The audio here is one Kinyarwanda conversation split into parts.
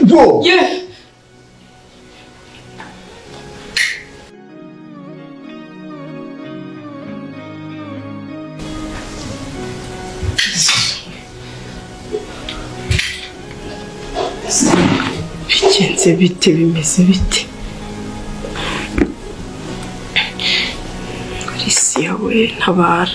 Bro. Yeah. Bigenze bite, bimeze bite? Alicia we, ntabara.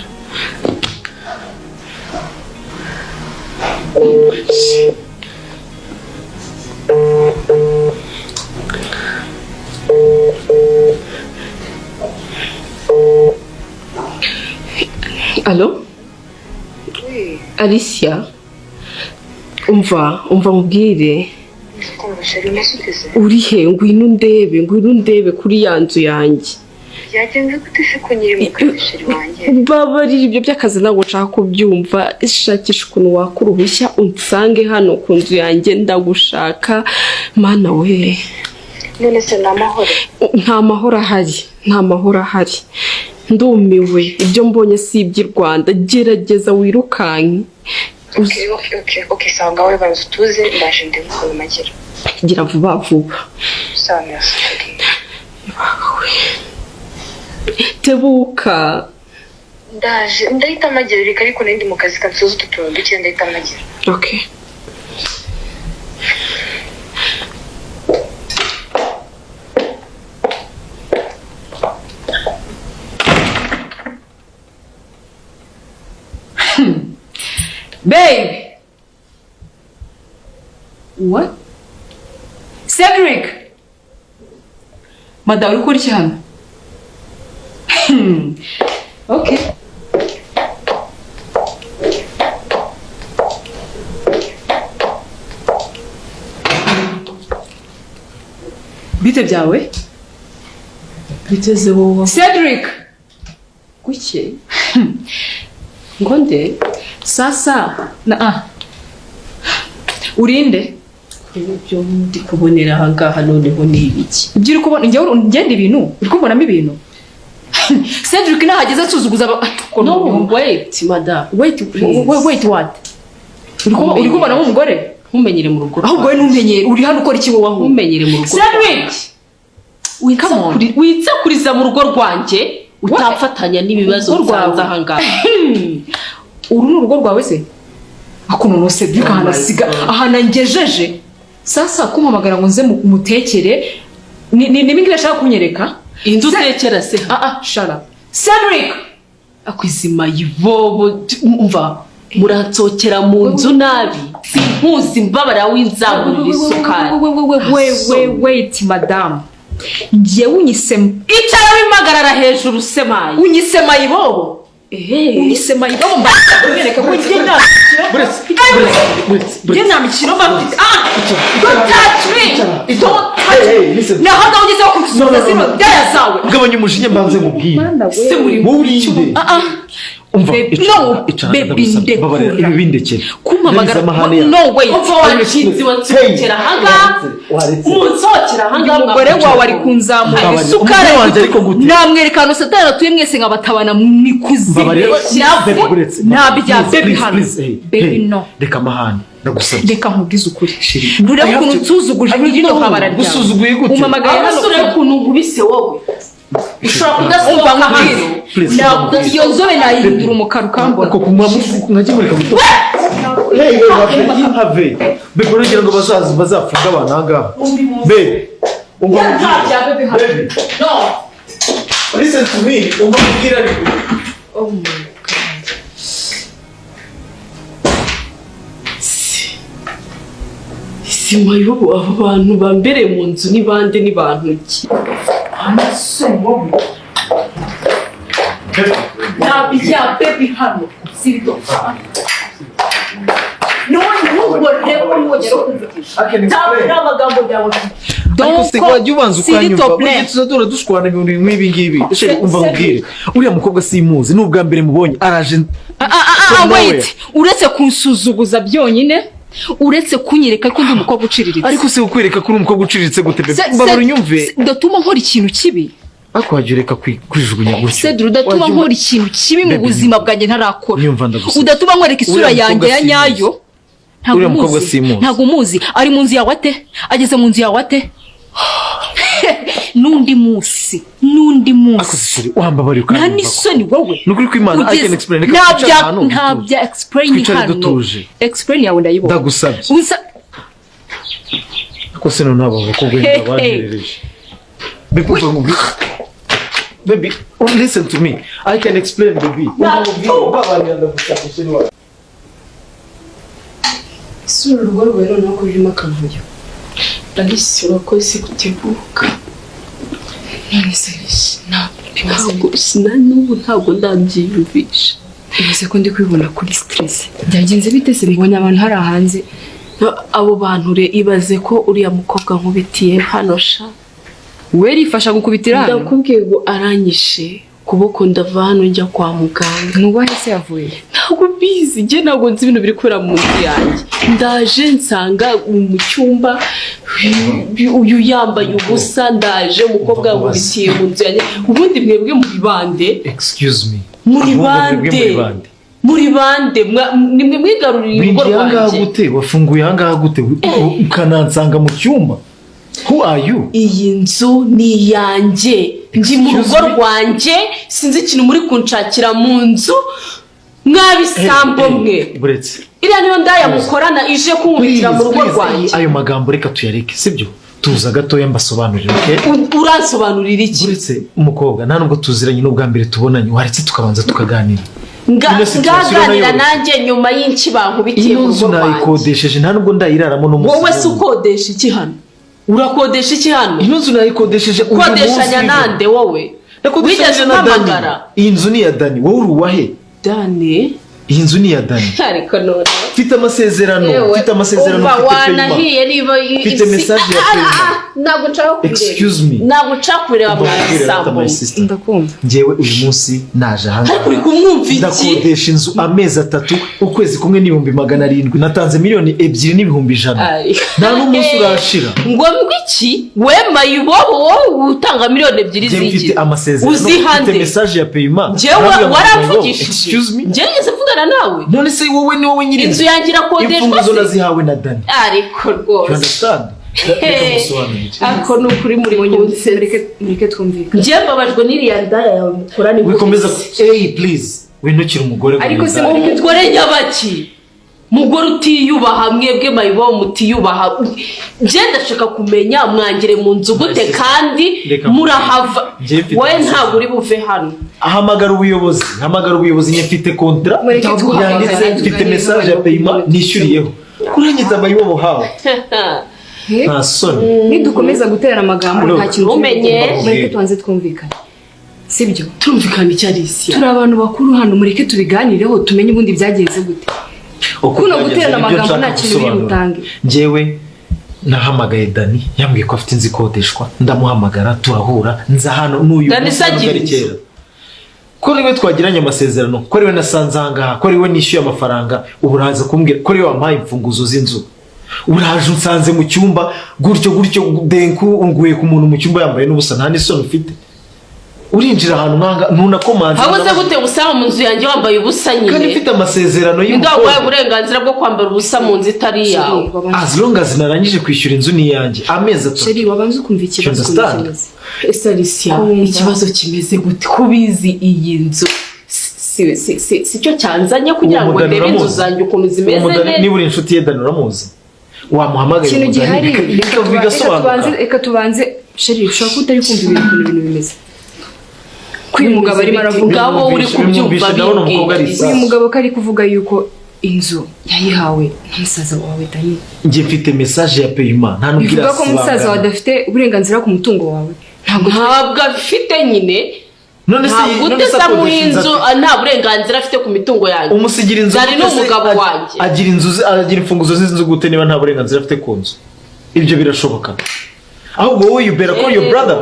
Allo? Alicia, umva, umva nkubwire. Kumva chéri, umeze ute se? Uri he? Ngwino undebe, ngwino undebe kuri ya nzu yanjye. Byagenze gute se ko nyiri mu kazi, chéri wanjye? Babarira, ibyo by'akazi ntabwo nshaka kubyumva. Shakisha ukuntu waka uruhushya unsange hano ku nzu yanjye, ndagushaka. Mana we! None se ni amahoro? Nta mahoro ahari, nta mahoro ahari. Ndumiwe, ibyo mbonye si iby'i Rwanda. Gerageza wirukanke. Okay, sawa, ngawe banza utuze, ndaje ndebe ukuntu magira. Gira vuba vuba. Sawa, merci. Tebuka. Ndaje, ndahita magira. Reka ariko nari ndi mu kazi, kansoza utu tuntu duke, ndahita magira. Okay. Babe! What? Cedric! Madamu, uri gukora iki hano? Okay. Bite byawe? Biteze wowe. Cedric! Guke ngo nde? Sasa na ah. Urinde? Ibyo ndi kubonera aha ngaha noneho ni ibiki? Ibyo uri kubona, njyewe ngenda ibintu, uri kubonamo ibintu. Cedric nahageze asuzuguza aba. No, wait, madam, wait please. Wait, wait what? Uri kubonamo umugore? Ntumenyere mu rugo. Ahubwo wowe ntumenyere, uri hano ukora iki wowe ahubwo? Ntumenyere mu rugo. Cedric! Come on. Witsakuriza mu rugo rwanjye, utafatanya n'ibibazo Urugo rwawe? nsanze aha ngaha. Uru ni urugo rwawe se? Akuno no Cedric Oh ahantu my asiga God. ahantu angejeje. Sasa kumpamagara ngo nze mutekere ni ibingibi ashaka kunyereka? Inzu utekera se? Ah ah, shut up. Cedric! Akwizima yibobo, umva, muransokera mu nzu nabi, simpuzi, mbabara w'inzamurira isukari. We we, wait, madam. Njyewe unyise Icara wimpagarara hejuru semaye. Unyise mayibobo. Ehe. Unyise mayibobo, mbanza kumwereka ko njye nta Buretse, buretse, buretse. Njye nta mikino mba mfite. Ah! Don't touch me! Don't touch Hey, hey, me! listen. Naho ngaho ugezeho kunsubiza No, no, no, zino no. daya zawe. Gabanya umujinya, mbanze nkubwire. Se muri Wowe urinde? Ah ah. Umva, Baby, icara, no, icara, baby, ndagusabye. ndekura. Babarira, ibi bindekere. Kumpamagara. Ndabizi amahane yawe. No, wait. Umva, wanshinzi, wansokera aha ngaha. Waretse. Munsohokera aha ngaha. Umugore wawe ari kunzamura Mbabarira. isukari. Umugore wanjye ariko gute? Namwereka ahantu Satani atuye mwese nkabatabana mu ikuzimu. Mbabarira. Baby, buretse. Nta bya Please, baby please, hano. please, hey, Baby, hey. no. Reka amahane, ndagusabye. Reka nkubwize ukuri. Chéri, Urebe I have ukuntu nsuzuguje muri rino habara ryawe. Gusuzuguye gute? Umpamagaye hano. Abasore, ukuntu nkubise wowe ushobora Umva kudasohoka nkubwire. hano. Please, Ntabwo iyo nzobe nayihindura umukara ukambona. Uko mwajya mureka guto. Hey, hey, have, have. Baby, uragira ngo bazaza bazafunga abantu aha ngaha? Baby, umva Nta nkubwire. bya baby hano. Baby, No. listen to me, umva nkubwire ariko. Oh my God. Si mayibobo, aba bantu bambereye mu nzu ni bande, ni bantu ki? Wowe. Nta bya baby hano. Sibyo. None ntugore wongera kumvugisha. I can explain. Nta magambo yawe. Ariko se wajya ubanza ukanyumva? S'il te Burya plaît. tuzadora dushwana ibintu nk'ibi ngibi. Chéri, umva nkubwire, uriya mukobwa simuzi, ni ubwa mbere mubonye, araje Ah, ah, ah, from nowhere. wait, uretse kunsuzuguza byonyine, uretse kunyereka ko ndi umukobwa uciriritse. Ariko se kukwereka ko uri umukobwa uciriritse gute, bebe? Mbabara unyumve. Udatuma nkora ikintu kibi. Ariko wajya ureka kwijugunya gutyo? Cedric, udatuma Wajya nkora ikintu kibi mu Baby, buzima bwanjye ntarakora. nyumva, ndagusabye. Udatuma nkwereka isura Uriya yanjye mukobwa ya simuzi. nyayo. Ntabwo Uriya mukobwa umuzi. simuzi. Ntabwo umuzi. Ari mu nzu yawe ate? Ageze mu nzu yawe ate? N'undi munsi, n'undi Ako munsi. Chéri, wambabariye Nta ukanyumva ko. n'isoni wowe. Ni ukuri kw'Imana, I Ugeze- can explain. Reka Nta twicare bya ahantu nta dutuje. bya explain Twicare hano. dutuje. Explain yawe ndayibona. Ndagusabye. Ko se noneho aba bakobwa wenda banterereje? Baby, umva nkubwire. Baby, oh, listen to me. I can explain, baby. Umva nkubwire, mbabarira, ndagusabye, chéri wawe. Isura urugo rwawe noneho ko rurimo akavuyo. Alice, urakoze guteguka. None se Ntabwo sina n'ubu ntabwo ndabyiyumvisha. Bivuze ko ndi kubibona kuri stress. Byagenze bite se? Mbonye abantu hari hanze. Abo bantu re, ibaze ko uriya mukobwa nkubitiye hano sha. We rifasha gukubitira hano? Ndakubwiye ngo aranyishe kuboko, ndava hano njya kwa muganga. Nubahe se yavuye? Ntabwo mbizi njye, ntabwo nzi ibintu biri kubera mu nzu yanjye. Ndaje nsanga mu cyumba uyu yambaye ubusa, ndaje umukobwa yankubitiye mu nzu yanjye. Ubundi mwebwe muri bande? Excuse me. Muri Ahubwo mwebwe bande? muri bande? Muri bande? Nimwe mwigaruriye urugo Winjiye ahangaha rwanjye. gute? Wafunguye ahangaha gute? Ukanansanga mu cyumba? Who are you? Iyi nzu ni iyanjye, ndi mu Excuse rugo me? rwanjye. Sinzi ikintu muri kunshakira mu nzu, mwabisambo mwe. Buretse. Iriya niyo ndaya mukorana ije kunkubitira mu rugo Please, rwanjye. ayo magambo reka tuyareke, sibyo? Tuza gatoya mbasobanurire, okay? Uransobanurira iki? Uretse umukobwa, nta nubwo tuziranye, n'ubwa mbere tubonanye. Waretse tukabanza tukaganira? Ino situation Ngaganira nayo- nanjye nyuma y'inshi bankubitiye Ino mu nzu rugo rwanjye. nayikodesheje, nta nubwo ndayiraramo n'umunsi Wowe se n'umwe. ukodesha iki hano? Urakodesha iki hano? Ino nzu nayikodesheje uyu munsi Ukodeshanya nijoro. nande wowe? Nakodeshanyije Wigeze na Dani. umpamagara? Iyi nzu ni iya Dani. Wowe uri uwahe? Dani? Iyi nzu ni iya Dani. Ariko none Mfite amasezerano. Yewe, Mfite amasezerano. umva, Mfite payment. wanahiye niba Mfite message ya payment. Ntabwo nshaka kubireba. Excuse me. Ntabwo nshaka kubireba, Umva nkubwire, mwabisambo. my sister. Ndakumva. Njyewe uyu munsi naje ahangaha. Ariko uri kumwumva iki? Ndakodesha inzu amezi 3, ukwezi kumwe n'ibihumbi 700. Natanze 2,100,000. Ay. Nta n'umunsi urashira. Ngo iki we mayibobo, wowe utanga 2 miliyoni Njye mfite z'iki? amasezerano, Uzihande. mfite message ya payment. Njyewe Ntabwo waramvugishije? Excuse me. Njyewe nigeze mvugana nawe? None se wowe ni wowe nyiri Inzu yanjye irakodeshwa Imfunguzo se? nazihawe na Dani. Ariko You rwose. understand? Reka musobanurire. Ariko ni ukuri muri kunse. Mureke twumvikane. Njyewe mbabajwe n'iriya ndaya yawe mukora ni Wikomeza. Hey, please, wintukire umugore ngo Ariko se ni indaya. Umugore nyabaki? Mugore utiyubaha, mwebwe mayibobo mutiyubaha. Njye ndashaka kumenya mwangire mu nzu gute kandi Reka murahava. Njye mfite Wowe amasezerano. ntabwo uri buve hano. Ahamagara ubuyobozi, hamagara ubuyobozi. Njye mfite contrat Mureke twumvikane, yanditse, mfite tuganire message ya n'abayobozi. payment nishyuriyeho. Uranyita mayibobo hawe? Nta soni. Nidukomeza guterana amagambo, Look. nta kintu Umenye. turi. Mureke tubanze twumvikane, sibyo? Turumvikana icyo ari isi. Turi abantu bakuru hano, mureke tubiganireho tumenye ubundi byagenze gute. Uko Kuno byagenze guterana nibyo amagambo nshaka nta kintu biri gusobanura. butange. Njyewe nahamagaye Dani, yambwiye ko afite inzu ikodeshwa. Ndamuhamagara turahura, nza hano n'uyu Dani munsi se nubwo ari agira inzu? kera. Ko ariwe twagiranye amasezerano, ko ariwe nasanze ahangaha, ko ariwe nishyuye amafaranga, ubu uraza kumbwira ko ariwe wampaye imfunguzo z'inzu. Uraje unsanze mu cyumba gutyo gutyo, denku unguye ku muntu mu cyumba yambaye n'ubusa. Nta n'isoni ufite? Urinjira ahantu nkanga ntunakomanze. Habuze gute gusanga mu nzu yanjye wambaye ubusa Kandi nyine? mfite amasezerano Ninde waguhaye y'ubukode. uburenganzira bwo kwambara ubusa mu nzu itari iyawe? As long as narangije kwishyura inzu ni iyanjye, amezi 3. Chéri, wabanza ukumva ikibazo ukuntu Understand? kimeze. Ese Alicia, Kumva. ikibazo kimeze gute? Kubizi iyi nzu si cyo cyanzanye kugira Uwo ngo Mudani ndebe inzu uramuzi? zanjye ukuntu Uwo zimeze Mudani, neza. niba uri inshuti ye Dani uramuzi, wamuhamagaye Ikintu Mudani, gihari, bigasobanuka. reka tubanze. Chéri, ushobora kuba utari kumva ibintu ukuntu ibintu bimeze, ko uyu mugabo arimo aravuga. Ngabo uri Bimwumvishe, kubyumva. bimwumvishe, ndabona umukobwa ari Bimbwira. isasu. Uyu mugabo ko ari kuvuga yuko inzu yayihawe na musaza wawe Dani. Njye mfite message ya payment, nta nubwo Bivuga ko musaza wawe irasibangana. adafite uburenganzira ku mutungo wawe. Ntabwo Ntabwo afite nyine. None se Ntabwo none se uteze amuha akodesha inzu inzu ate? nta burenganzira afite ku mitungo yanjye. Umusigira inzu Dani ni gute se? umugabo wanjye. Agira inzu agira imfunguzo z'inzu gute niba nta burenganzira afite ku nzu? Ibyo birashoboka? Ahubwo wowe, you better call your brother.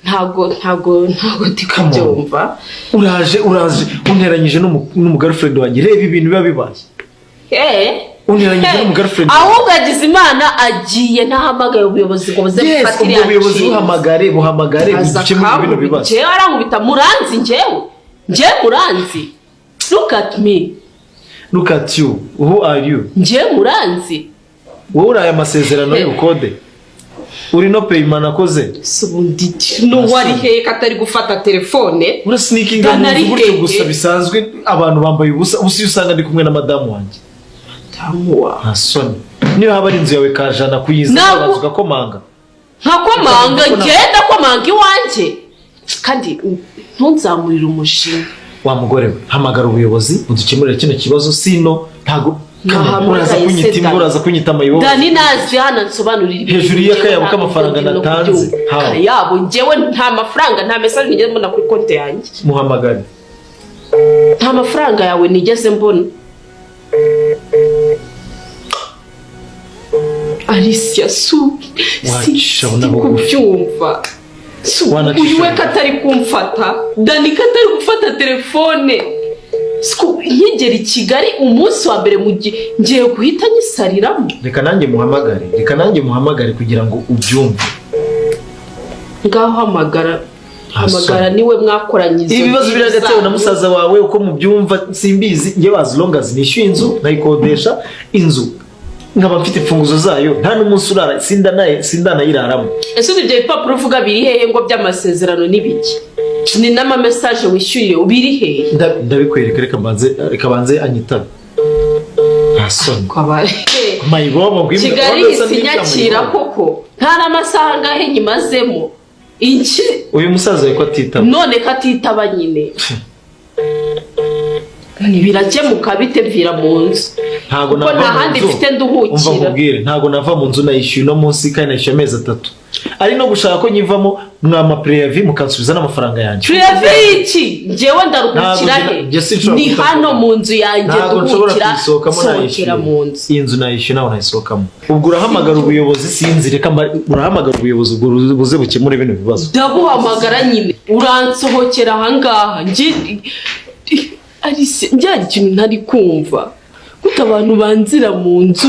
Ntabwo ndi Come on. kubyumva. Uraje unteranyije n'umugirlfriend wanjye. Reba ibintu biba bibaye. Unteranyije n'umugirlfriend. Ahubwo agize Imana agiye ntahamagaye ubuyobozi ngo buze Yes, gufata ubwo iriya buyobozi nshinga. buhamagare, buhamagare, Aza bukemure bino akankubita. bibazo. Njyewe arankubita? Muranzi njyewe? Njyewe muranzi? Look at me. Look at you, who are you? Njye muranzi? Wowe uri aya masezerano y'ubukode, uri no payment nakoze. Si ubundi n'uwari hehe ko atari gufata telefone? Urasneakinga mu Dani ari nzu gutyo hehe? gusa bisanzwe, abantu bambaye ubusa ubusa, iyo usanga ndi kumwe na madamu wanjye. Damu wawe? Nta soni? Niyo haba ari inzu yawe kajana kuyiza, ukabanza ugakomanga. Nkakomanga? Ngenda komanga iwanjye? Kandi ntunzamurire umujinya. Wa mugore we, hamagara ubuyobozi budukemurire kino kibazo, sino ntago Nahamagaye uraza kunyita se imbwa, Dani. uraza kunyita amayibobo. Dani nazi hano nsobanurira ibintu. Hejuru Njyewe y'akayabo ntabwo k'amafaranga ndi no natanze. kubyumva. How? Akayabo? Njyewe nta mafaranga, nta message nigeze mbona kuri konti yanjye. Muhamagare. Nta mafaranga yawe nigeze mbona. Alicia, su Wacisha si bugufi. kubyumva. Wanacisha Uyu we bugufi. katari kumfata, Dani katari gufata telefone. Nkigera i Kigali umunsi wa mbere, mu gihe ngiye guhita nyisariramo. Reka nanjye muhamagare, reka nanjye muhamagare kugira ngo ubyumve. Ngaho hamagara, hamagara, niwe mwakoranye izo Ibi bibazo biri hagati yawe na zanyu. musaza wawe, uko mubyumva simbizi. Njyewe as long as nishyuye inzu, nkayikodesha inzu, nkaba mfite imfunguzo zayo, nta n'umunsi urara sindanayiraramo. Ese ibyo bipapuro uvuga biri hehe, ngo by'amasezerano n'ibiki, ni n'amamessage wishyuriye, biri hehe? Ndabikwereka, reka banze anyitabe. Nta soni? Mayibobo ngo Kigali wabona usa isinyakira n'ibya mayibobo. koko, nta n'amasaha angahe nyimazemo iki? Uyu musaza we ko atitaba? None ko atitaba nyine, birakemuka bite? Mvira mu nzu. Ntabwo Kuko nava nta mu handi nzu. mfite nduhukira. Umva nkubwire, ntabwo nava mu nzu. Nayishyuye uno munsi kandi nayishyuye amezi 3. Ari no gushaka ko nyivamo, mwampa préavis mukansubiza n'amafaranga yanjye. Préavis y'iki? Njyewe ndaruhukira Ntabwo he? njye sinshobora Ni guhita hano mvamo. mu nzu yanjye Ntabwo nshobora nduhukira. kuyisohokamo Sohokera nayishyuye. mu nzu. Iyi nzu nayishyuye, ntabwo nayisohokamo. Ubwo urahamagara ubuyobozi, sinzi, reka urahamagara ubuyobozi ubwo buze bukemure bino bibazo. Ndabuhamagara nyine, uransohokera ahangaha. Njye Alice, njyana ikintu ntari kumva, gute abantu banzira mu nzu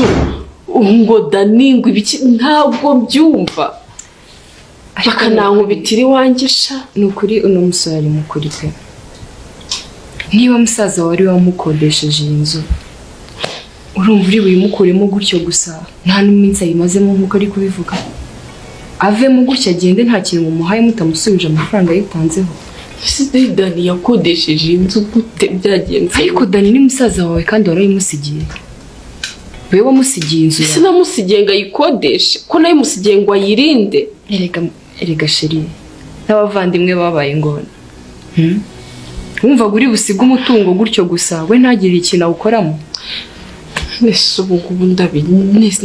ngo Dani, ngo ibiki? Ntabwo mbyumva, bakanankubitira iwanjye sha. Ni ukuri uno musore ari mukuri pe. Niba musaza wari wamukodesheje iyi nzu, urumva uri buyimukuremo gutyo gusa, nta n'iminsi ayimazemo nk'uko ari kubivuga, avemo gutya agende nta kintu mumuhaye, mutamusubije amafaranga yitanzeho? Ese Dani yakodesheje inzu gute? Byagenze? Ariko Dani ni musaza wawe kandi warayimusigiye, wowe wamusigiye inzu Ese yawe. namusigiye ngo ayikodeshe? Ko nayimusigiye ngo ayirinde. Erega, erega chéri, n'abavandimwe babaye ingona. Wumvaga uri busige umutungo gutyo gusa, we ntagire ikintu awukoramo? Ese ubu ngubu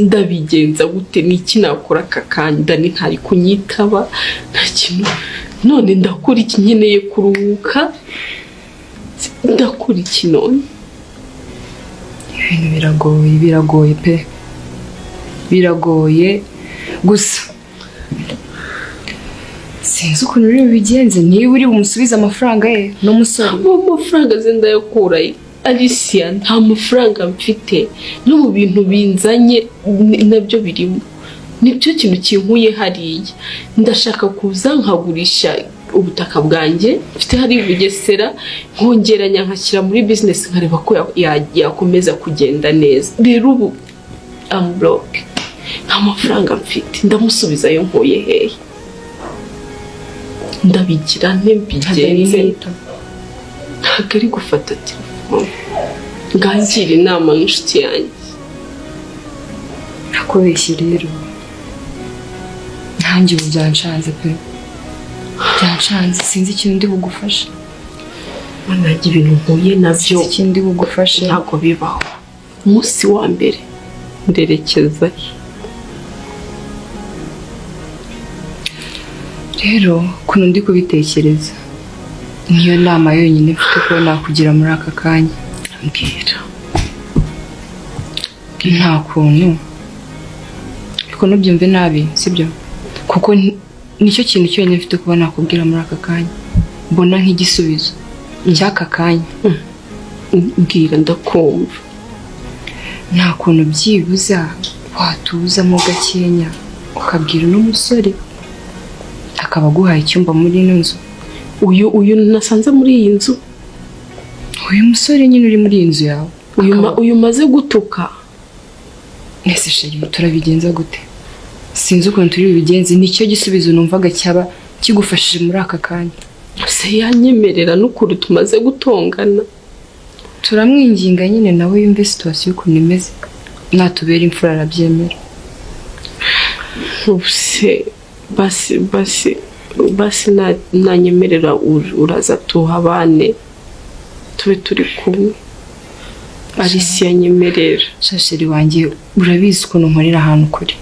ndabigenza gute? Ni iki nakora aka kanya? Dani ntari kunyitaba, nta kintu. None ndakora iki? Nkeneye kuruhuka. Ndakora iki none? Ibintu biragoye, biragoye pe, biragoye. Gusa sinzi ukuntu uri bubigenze, niba uri bumusubize amafaranga ye n'umusore. Abo mafaranga ze ndayakura he? Alicia, nta mafaranga mfite. No mu bintu binzanye nabyo birimo, nibyo kintu kinkuye hariya. Ndashaka kuza nkagurisha ubutaka bwanjye mfite hariya i Bugesera, nkongeranya nkashyira muri business, nkareba ko yakomeza kugenda neza. Rero ubu I'm broke, nta mafaranga mfite. Ndamusubizayo nkuye hehe? Ndabigira nte? Mbigenze? Ntabwo ari gufata telefone. Ngangira inama nk'inshuti yanjye. Nakubeshye rero, ntange ubu byanshanze pe, byanshanze. Sinzi ikintu ndi bugufashe. Nanjye ibintu mpuye nabyo Sinzi ikintu ndi bugufashe. ntabwo bibaho. Umunsi wa mbere nderekezayo. Rero ukuntu ndi kubitekereza, niyo nama yonyine mfite kuba nakugira muri aka kanya. Mbwira. Nta kuntu, ariko ntubyumve nabi, sibyo? Kuko nicyo kintu cyonyine mfite kuba nakubwira muri aka kanya, mbona nk'igisubizo cy'aka kanya. Mbwira, ndakumva. Nta kuntu byibuza watuzamo gakenya, ukabwira uno musore akaba aguhaye icyumba muri ino nzu? Uyu nasanze muri iyi nzu? Uyu musore nyine uri muri iyi nzu yawe. Uyu maze gutuka. Ese chéri, turabigenza gute? Sinzi ukuntu turi bubigenze. Nicyo gisubizo numvaga cyaba kigufashije muri aka kanya. Se yanyemerera n'ukuntu tumaze gutongana? Turamwinginga nyine nawe yumve situation ukuntu imeze, natubera imfura arabyemera. Ubuse basi basi basi nanyemerera uraza tuhabane, tube turi kumwe. Alicia yanyemerera. Chéri wanjye, urabizi ukuntu nkorera ahantu kure,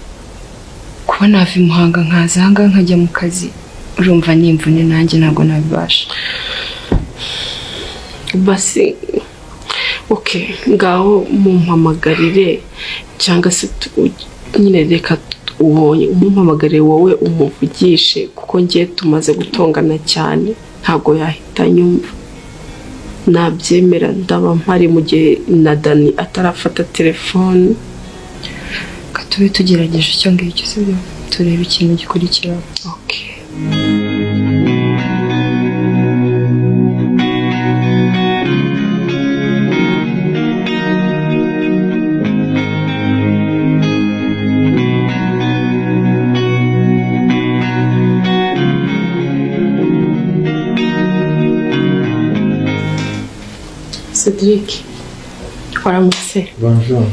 kuba nava i Muhanga nkaza aha ngaha nkajya mu kazi, urumva ni imvune, nanjye ntabwo nabibasha. Basi okay, ngaho mumpamagarire, cyangwa se nyine reka ubonye umumpamagarire wowe umuvugishe, kuko ngiye tumaze gutongana cyane, ntabwo yahita anyumva. Nabyemera ndaba mpari mu gihe na Dani atarafata telefone. Reka tube tugerageje icyo ngicyo, sibyo? Turebe ikintu gikurikiraho. Okay. Cedric, waramutse. Bonjour.